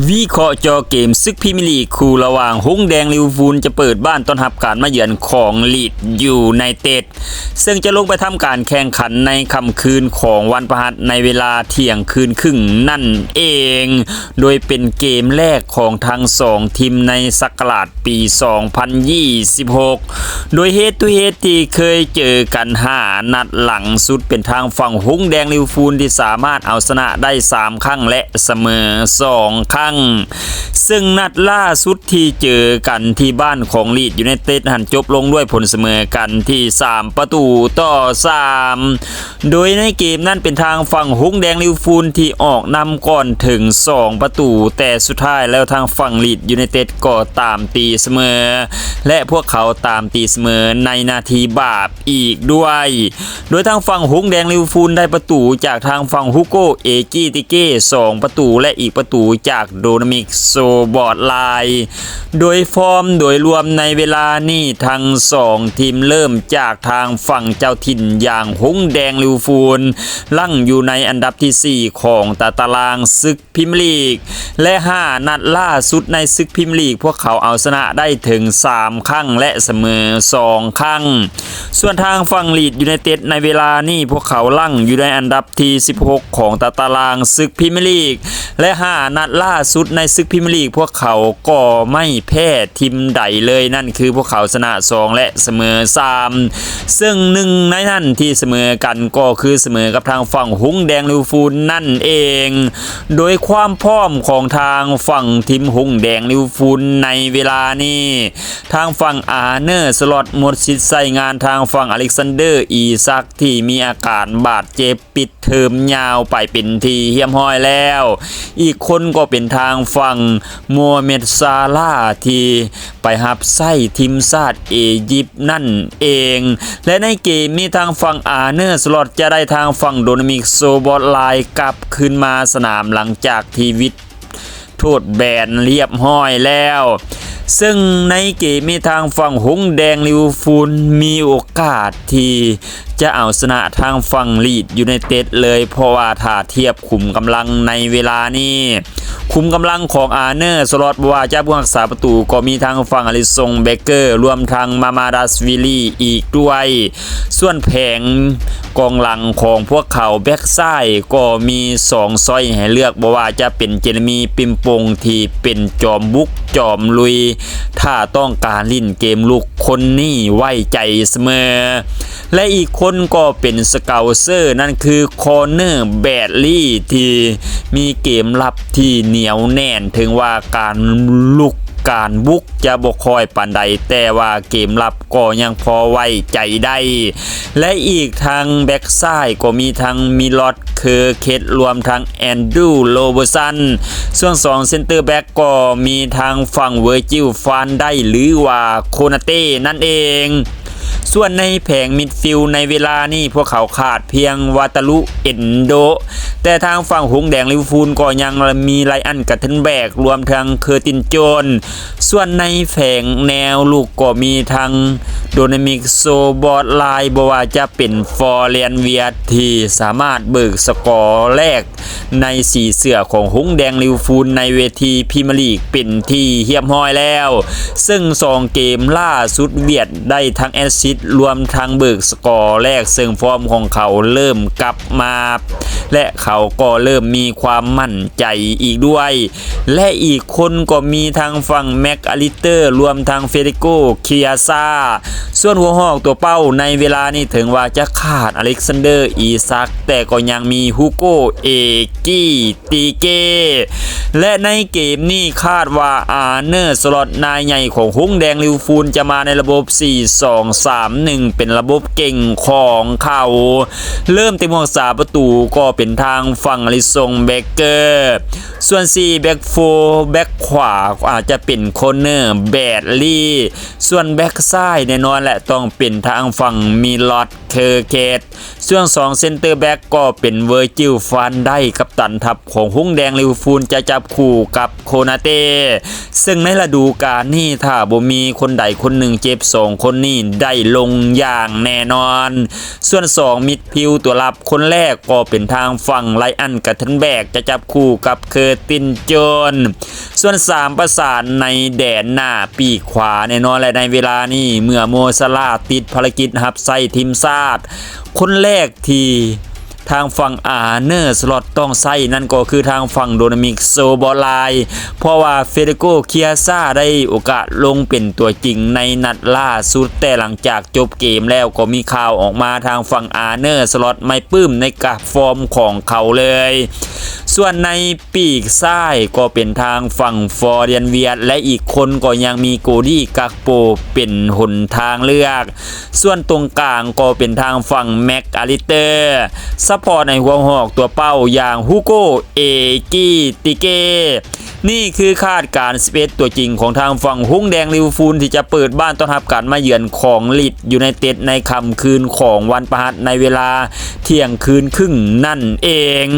ວິເຄາະເຈາະເກມ ສຶກພຣີເມຍລີກ ຄູ່ລະຫວ່າງຫົງແດງລິເວີພູນ ຈະເປີດບ້ານຕ້ອນຮັບການມາເຢືອນຂອງລີດຢູໄນເຕັດ ເຊິ່ງຈະລົງໄປທຳການແຂ່ງຂັນໃນຄ່ຳຄືນຂອງວັນພະຫັດ ໃນເວລາທ່ຽງຄືນຄຶ່ງນັ້ນເອງ, ໂດຍເປັນເກມແລກຂອງທັງສອງທີມໃນສັກກະລາດປີສອງພັນຊາວຫົກ ໂດຍເຮດທູເຮດທີ່ເຄີຍເຈີກັນຫ້ານັດຫຼັງສຸດ ເປັນທາງຝັ່ງຫົງແດງລິເວີພູນທີ່ສາມາດເອົາຊະນະໄດ້ສາມຄັ້ງ ແລະ ສະເໝີສອງຄັ້ງ, ເຊິ່ງນັດລ່າສຸດທີ່ເຈີກັນທີ່ບ້ານຂອງລີດຢູໄນເຕັດຫັ້ນ ຈົບລົງດ້ວຍຜົນສະເໝີກັນທີ່ສາມປະຕູຕໍ່ສາມ. ໂດຍໃນເກມນັ້ນເປັນທາງຝັ່ງຫົງແດງລິເວີພູນທີ່ອອກນຳກ່ອນເຖິງສອງປະຕູ, ແຕ່ສຸດທ້າຍແລ້ວທາງຝັ່ງລີດຢູໄນເຕັດກໍຕາມຕີສະເໝີ ແລະ ພວກເຂົາຕາມຕີສະເໝີໃນນາທີບາບອີກດ້ວຍ. ໂດຍທາງຝັ່ງຫົງແດງລິເວີພູນໄດ້ປະຕູຈາກທາງຝັ່ງ Hugo Ekitike ສອງປະຕູ ແລະ ອີກປະຕູຈາກ Dominik Szoboszlai. ໂດຍຟອມໂດຍລວມໃນເວລານີ້ ທັງສອງທີມເລີ່ມຈາກທາງຝັ່ງເຈົ້າຖິ່ນຢ່າງຫົງແດງລິເວີພູນ ລັງຢູ່ໃນອັນດັບທີສີ່ຂອງຕາຕະລາງສຶກພຣີເມຍລີກ ແລະ ຫ້ານັດລ່າສຸດໃນສຶກພຣີເມຍລີກ ພວກເຂົາເອົາຊະນະໄດ້ເຖິງສາມຄັ້ງ ແລະ ສະເໝີສອງຄັ້ງ. ສ່ວນທາງຝັ່ງລີດຢູໄນເຕັດໃນເວລານີ້ ພວກເຂົາລັງຢູ່ໃນອັນດັບທີສິບຫົກຂອງຕາຕະລາງສຶກພຣີເມຍລີກ ແລະ ຫ້ານັດລ່າສຸດໃນສຶກພຣີເມຍລີກ ພວກເຂົາກໍໄມ່ແພ້ທີມໃດເລີຍ, ນັ້ນຄືພວກເຂົາຊະນະສອງ ແລະ ສະເໝີສາມ ເຊິ່ງໜຶ່ງໃນນັ້ນທີ່ສະເໝີກັນກໍຄືສະເໝີກັບທາງຝັ່ງຫົງແດງລິເວີພູນນັ້ນເອງ. ໂດຍຄວາມພ້ອມຂອງທາງຝັ່ງທີມຫົງແດງລິເວີພູນໃນເວລານີ້ ທາງຝັ່ງ Arne Slot ໝົດສິດໃຊ້ງານທາງຝັ່ງ Alexander Isak ທີ່ມີອາການບາດເຈັບປິດເທີມຍາວໄປເປັນທີ່ຮຽບຮ້ອຍແລ້ວ. ອີກຄົນກໍເປັນທາງຝັ່ງ Mohamed Salah ທີ່ໄປຮັບໃຊ້ທີມຊາດເອຢິບນັ້ນເອງ. ແລະ ໃນເກມນີ້ທາງຝັ່ງ Arne Slot ຈະໄດ້ທາງຝັ່ງ Dominik Szoboszlai ກັບຄືນມາສະໜາມ ຫຼັງຈາກທີ່ວິດ ໂທດແບນຮຽບຮ້ອຍແລ້ວ. ເຊິ່ງໃນເກມນີ້ທາງຝັ່ງຫົງແດງລິເວີພູນມີໂອກາດທີ່ຈະເອົາຊະນະທາງຝັ່ງລີດຢູໄນເຕັດເລີຍ, ເພາະວ່າຖ້າທຽບຂຸມກຳລັງໃນເວລານີ້ ຂຸມກຳລັງຂອງ Arne Slot ບໍ່ວ່າຈະຜູ້ຮັກສາປະຕູ ກໍມີທັງຝັ່ງ Alisson Becker ລວມທັງ Mamardashvili ອີກດ້ວຍ. ສ່ວນແຜງກອງຫຼັງຂອງພວກເຂົາ ແບັກຊ້າຍກໍມີສອງຊ້ອຍໃຫ້ເລືອກ, ບໍ່ວ່າຈະເປັນ Jeremy Frimpong ທີ່ເປັນຈອມບຸກຈອມລຸຍ ຖ້າຕ້ອງການຫຼິ້ນເກມລຸກ, ຄົນນີ້ໄວ້ໃຈສະເໝີ ແລະ ອີກຄົນກໍເປັນ Scouser ນັ້ນຄື Conor Bradley ທີ່ມີເກມລັບທີ່ໜຽວແໜ້ນ, ເຖິງວ່າການລຸກ ການບຸກຈະບໍ່ຄ່ອຍປານໃດ, ແຕ່ວ່າເກມລັບກໍຍັງພໍໄວ້ໃຈໄດ້ ແລະ ອີກທາງແບັກຊ້າຍກໍມີທັງ Milot Kerkez ລວມທັງ Andrew Robertson. ສ່ວນສອງ center back ກໍມີທາງຝັ່ງ Virgil van Dijk ຫຼືວ່າ Konate ນັ້ນເອງ. ສ່ວນໃນແຜງ midfield ໃນເວລານີ້ ພວກເຂົາຂາດພຽງ Wataru Endo, ແຕ່ທາງຝັ່ງຫົງແດງລິເວີພູນກໍຍັງມີ Ryan Gravenberch ລວມທັງ Curtis Jones. ສ່ວນໃນແຜງແນວລຸກກໍມີທັງ Dominik Szoboszlai ບໍ່ວ່າຈະເປັນ Florian Wirtz ທີ່ສາມາດເບີກສະກໍແລກ ໃນສີເສື້ອຂອງຫົງແດງລິເວີພູນໃນເວທີພຣີເມຍລີກເປັນທີ່ຮຽບຮ້ອຍແລ້ວ, ເຊິ່ງສອງເກມລ່າສຸດ ວຽດໄດ້ທັງແອັດຊິດ ລວມທັງເບີກສະກໍແລກ, ເຊິ່ງຟອມຂອງເຂົາເລີ່ມກັບມາ ແລະ ເຂົາກໍເລີ່ມມີຄວາມໝັ້ນໃຈອີກດ້ວຍ. ແລະ ອີກຄົນກໍມີທັງຝັ່ງ McAllister ລວມທັງ Federico Chiesa. ສ່ວນຫົວຫອກຕົວເປົ້າໃນເວລານີ້ ເຖິງວ່າຈະຂາດ Alexander Isak ແຕ່ກໍຍັງມີ Hugo Ekitike ແລະ ໃນເກມນີ້ຄາດວ່າ Arne Slot ນາຍໃຫຍ່ຂອງຫົງແດງລິເວີພູນ ຈະມາໃນລະບົບ ສີ່ສອງສາມໜຶ່ງ ເປັນລະບົບເກັ່ງຂອງເຂົາ. ເລີ່ມເຕະໝວກສາມປະຕູກໍເປັນທາງຝັ່ງ Alisson Becker, ສ່ວນ ສີ່ back four, back ຂວາອາດຈະເປັນ Conor Bradley, ສ່ວນ back ຊ້າຍແນ່ນອນແຫຼະ ຕ້ອງເປັນທາງຝັ່ງ Milot Kerkez. ສ່ວນສອງ center back ກໍເປັນ Virgil van Dijk ກັບຕັນທັບຂອງຫົງແດງລິເວີພູນ ຈະຈັບ ຄູ່ກັບໂຄນາເຕ້ ເຊິ່ງໃນລະດູການນີ້ ຖ້າບໍ່ມີຄົນໃດຄົນໜຶ່ງເຈັບ ສອງຄົນນີ້ໄດ້ລົງຢ່າງແນ່ນອນ. ສ່ວນສອງມິດຟິວຕົວລັບ ຄົນແລກກໍເປັນທາງຝັ່ງໄລອັນ ກາເທັນແບກ ຈະຈັບຄູ່ກັບເຄີຕິນ ໂຈນ. ສ່ວນສາມປະສານໃນແດນໜ້າປີກຂວາແນ່ນອນ ແລະ ໃນເວລານີ້ ເມື່ອໂມຊາລາຕິດພາລະກິດຮັບໃຊ້ທີມຊາດ ຄົນແລກທີ່ທາງຝັ່ງອາເນີສລັອດຕ້ອງໃຊ້ ນັ້ນກໍຄືທາງຝັ່ງໂດນາມິກ ໂຊບອລາຍ ເພາະວ່າເຟເດໂກ ເຄຍຊາ ໄດ້ໂອກາດລົງເປັນຕົວຈິງໃນນັດລ່າສຸດ ແຕ່ຫຼັງຈາກຈົບເກມແລ້ວກໍມີຂ່າວອອກມາ ທາງຝັ່ງອາເນີສລັອດໄມ່ປຶ້ມໃນກາຟອມຂອງເຂົາເລີຍ. ສ່ວນໃນ ປີກຊ້າຍກໍເປັນທາງຝັ່ງ ຟອຣເດຍນ ວຽດ ແລະ ອີກຄົນກໍຍັງມີ ໂກດີ ກາກໂປ ເປັນຫົນທາງເລືອກ. ສ່ວນຕົງກາງກໍເປັນທາງຝັ່ງ ແມັກອາລິສເຕີ ສະເພາະໃນຫົວຫອກຕົວເປົ້າຢ່າງ ຮູໂກ ເອກີຕິເກ. ນີ້ຄືຄາດການສິບເອັດຕົວຈິງຂອງທາງຝັ່ງຮຸ່ງແດງລິເວີພູນ ທີ່ຈະເປີດບ້ານຕ້ອນຮັບການມາເຢືອນຂອງລີດຢູໄນເຕັດໃນຄ່ຳຄືນຂອງວັນພະຫັດໃນເວລາທ່ຽງຄືນຄຶ່ງນັ້ນເອງ.